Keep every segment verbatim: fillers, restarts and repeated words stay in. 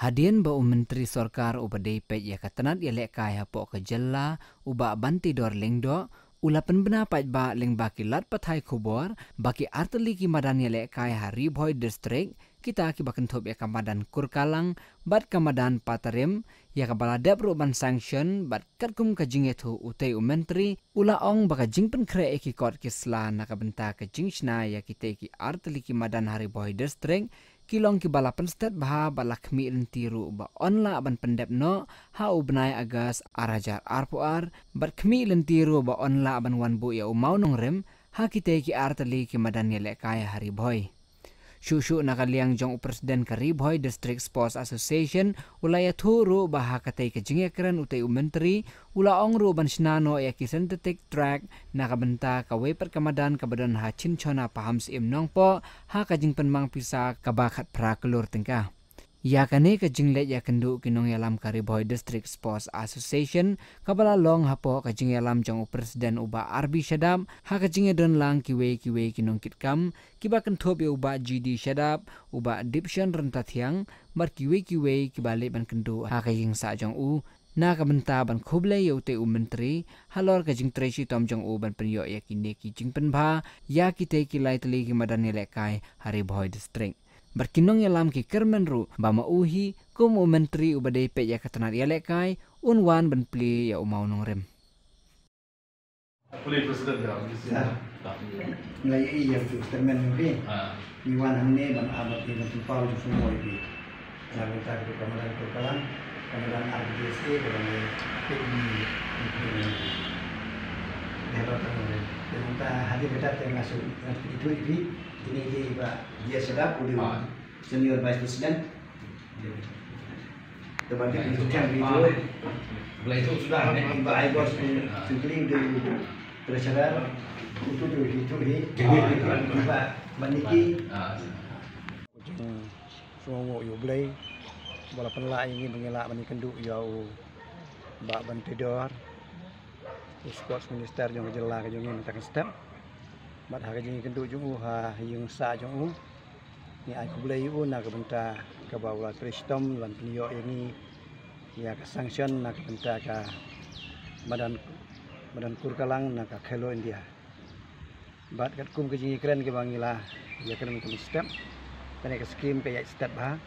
Hadien ba u Myntri Sorkar uba dei peit ïa ka tnat ïalehkai hapoh ka jylla, u Bah Bantidor Lyngdoh, u la pynbna paidbah lyngba ki lad pathai khubor ba ki artylli ki madan ïalehkai ha Ri Bhoi District, kita kiba kynthup ïa ka madan Kurkalang bad ka madan Patarim, ïa kaba la dep ruh ban sanction bad katkum ka jingïathuh, utei u Myntri u la ong ba ka jingpynkhreh ïa ki kot ki sla na ka bynta ka jingshna ïa kitei ki artylli ki madan ha Ri Bhoi District ki long kiba la pynstet bha bad la khmih lynti ruh ba yn lah ban pyndep noh ha u bnai August ar hajar arphew ar, bad khmih lynti ruh ba yn lah ban wan buh ïa u mawnongrim ha kitei ki artylli ki madan ïalehkai ha Ri Bhoi. Shuh shuh na ka liang jong u President ka Ri Bhoi District Sports Association, u la ïathuh ruh ba ha katei ka jingïakren utei u Myntri u la ong ruh ban shna noh ïa ki synthetic track na ka bynta kawei pat ka madan kaba don ha Chinchona Pahamsyiem Nongpoh ha ka jingpynmang pisa kaba khatphra klur tyngka. Ïa kane ka jingleit ïakynduh ki nongïalam ka Ri Bhoi District Sports Association kaba la long hapoh ka jingïalam jong u President u Bah R B Shadap, ha ka jingïadon lang kiwei kiwei ki nongkitkam kiba kynthup ïa u Bah G D Shadap, u Bah Dipshon Ryntathiang bad kiwei kiwei kiba leit ban kynduh ha ka ïing sah jong u, na ka bynta ban khublei ïa utei u Myntri halor ka jingtrei shitom jong u ban pynïoh ïa kine ki jingpynbha ïa kitei ki lai tylli ki madan ïalehkai ha Ri Bhoi District. Bad ki nongïalam ki kyrmen ruh ba ma u hi kum u Myntri uba dei peit ïa ka tnat ïalehkai un wan ban plie ïa u mawnongrim. Pule president ya, mesti. Ya. Ngi la ïohi ïa u chairman ngi. Ha. Ngi wan hangne ban ap ïa ka jingpynpaw jong u sngewbha ïa phi. Na ka bynta ka madan Kurkalang, ka madan R B D S A, ka ban ïa peit ngi, ngi peit ngi. Ïa ba ka madan. Te mynta hadien kata te nga shu, nga shu ïathuh ïa phi, kine ki Bah J S Shadap, u dei u senior vice president. Te ba ki tu kan bi tu. Belai tu sudah, eh. Ba ai bos tu, simply tu treasurer. Utu tu hi tu hi. Ba, ba niki. Ah. Jing sngewnguh ïa U Blei ba la pynlah ïa ngi ba ngi lah ban ïakynduh ïa u Bah Bantidor, u sports minister jong ka jylla ka jong ngi mynta ka step. Bad ha ka jingïakynduh jong u ha ïing sah jong u, ngi ai khublei ïa u na ka bynta kaba u la trei shitom ban pynïoh ïa ngi ïa ka sanction na ka bynta ka madan, madan Kurkalang na ka Khelo India. Bad katkum ka jingïakren kaba ngi la ïakren mynta mynstep, kane ka skim ka ïaid step bha.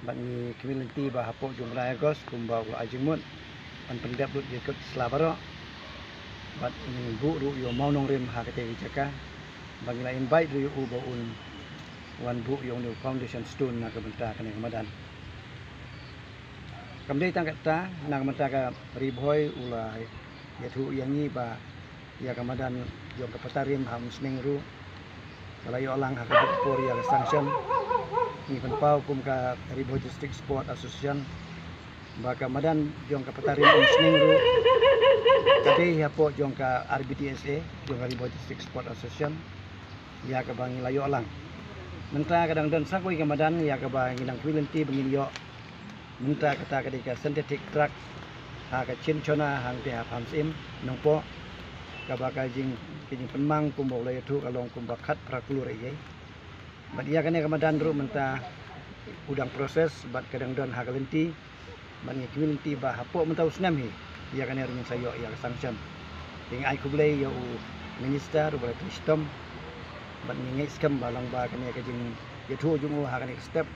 Bad ngi khmih lynti ba hapoh jong u bnai August kumba u la ai jingmut, ban pyndep lut ïa ki kot sla baroh. Bad ngin buh ruh ïa u mawnongrim ha katei ka jaka. Bad ngi la invite ruh ïa u ba un wan buh ïa une u foundation stone na ka bynta kane ka madan. Kam dei tang katta, na ka bynta ka Ri Bhoi u la ïathuh ïa ngi ba ïa ka madan jong ka Patarim ha Umsning ruh ka la ïoh lang ha ka por ïa ka sanction. Ngi pynpaw kum ka Ri Bhoi District Sport Association ba ka madan jong ka Patarim Umsning ruh ka dei hapoh jong ka R B D S A, jong ka Ri Bhoi District Sport Association, ïa kaba ngi la ïoh lang. Mynta ka dang don sa kawei ka madan ïa kaba ngi dang khmih lynti ba ngin ïoh. Mynta kata ka dei ka synthetic track ha ka Chinchona hangtei ha Pahamsyiem Nongpoh, kaba ka jing, ka jingpynmang kumba u la ïathuh ka long kumba khatphra klur eiei. Bad ïa kane ka madan ruh mynta u dang process bad ka dang don ha ka lynti. Bad ngi khmih lynti ba hapoh mynta u snem hi ïa kane ruh ngin sa ïoh ïa ka sanction. Te ngi ai khublei ïa u minister uba la trei shitom. Bad ngi ngeit skhem ba long ba kane ka jingïathuh jong u ha kane ka step,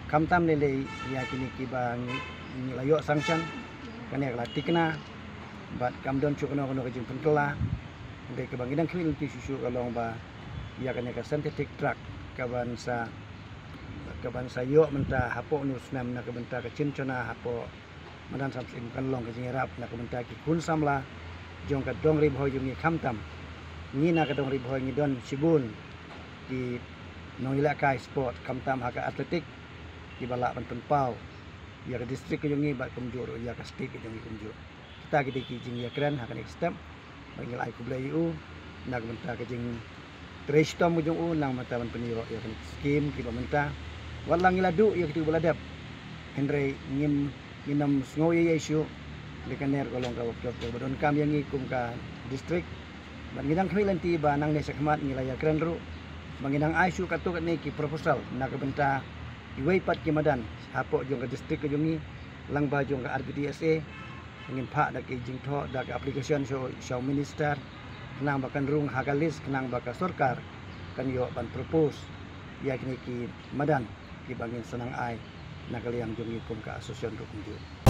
khamtam lei lei ïa kine kiba ngi, ngi la ïoh sanction, kane ka la thikna. Bad kam don shuh kano kano ka jingpynkylla. Hynrei kaba ngi dang khmih lynti shuh shuh ka long ba ïa kane ka synthetic track kaban sa, kaban sa ïoh mynta hapoh une u snem na ka bynta ka Chinchona hapoh madan Pahamsyiem kan long ka jingïarap na ka bynta ki khun samla jong ka dong Ri Bhoi jong ngi, khamtam ngi na ka dong Ri Bhoi ngi don shibun ki nongïalehkai sport, khamtam ha ka athletic, kiba lah ban pynpaw ïa ka district ka jong ngi bad kumjuh ruh ïa ka state ka jong ngi kumjuh. Kita ki dei ki jingïakren ha kane ka step. Bad ngi la ai khublei ïa u na ka bynta ka jingtrei shitom ka jong u na ka bynta ban pynïoh ïa kane ka skim kiba mynta. Wat la ngi la duh ïa kito kiba la dep, hynrei ngim, ngin ym sngew ïa ïa shuh. Lei kane ruh ka long ka, ka, kaba donkam ïa ngi kum ka district. Bad ngi dang khmih lynti ba nangne shakhmat ngi la ïakren ruh ba ngi dang ai shuh katto katne ki proposal na ka bynta kiwei pat ki madan hapoh jong ka district ka jong ngi, lyngba jong ka R B D S A, ngin phah da ki jingthoh, da ka application sha, sha u minister, khnang ba kan rung ha ka list, khnang ba ka sorkar kan ïoh ban propose ïa kine ki madan kiba ngin sa nang ai na ka liang jong ngi kum ka association ruh kumjuh.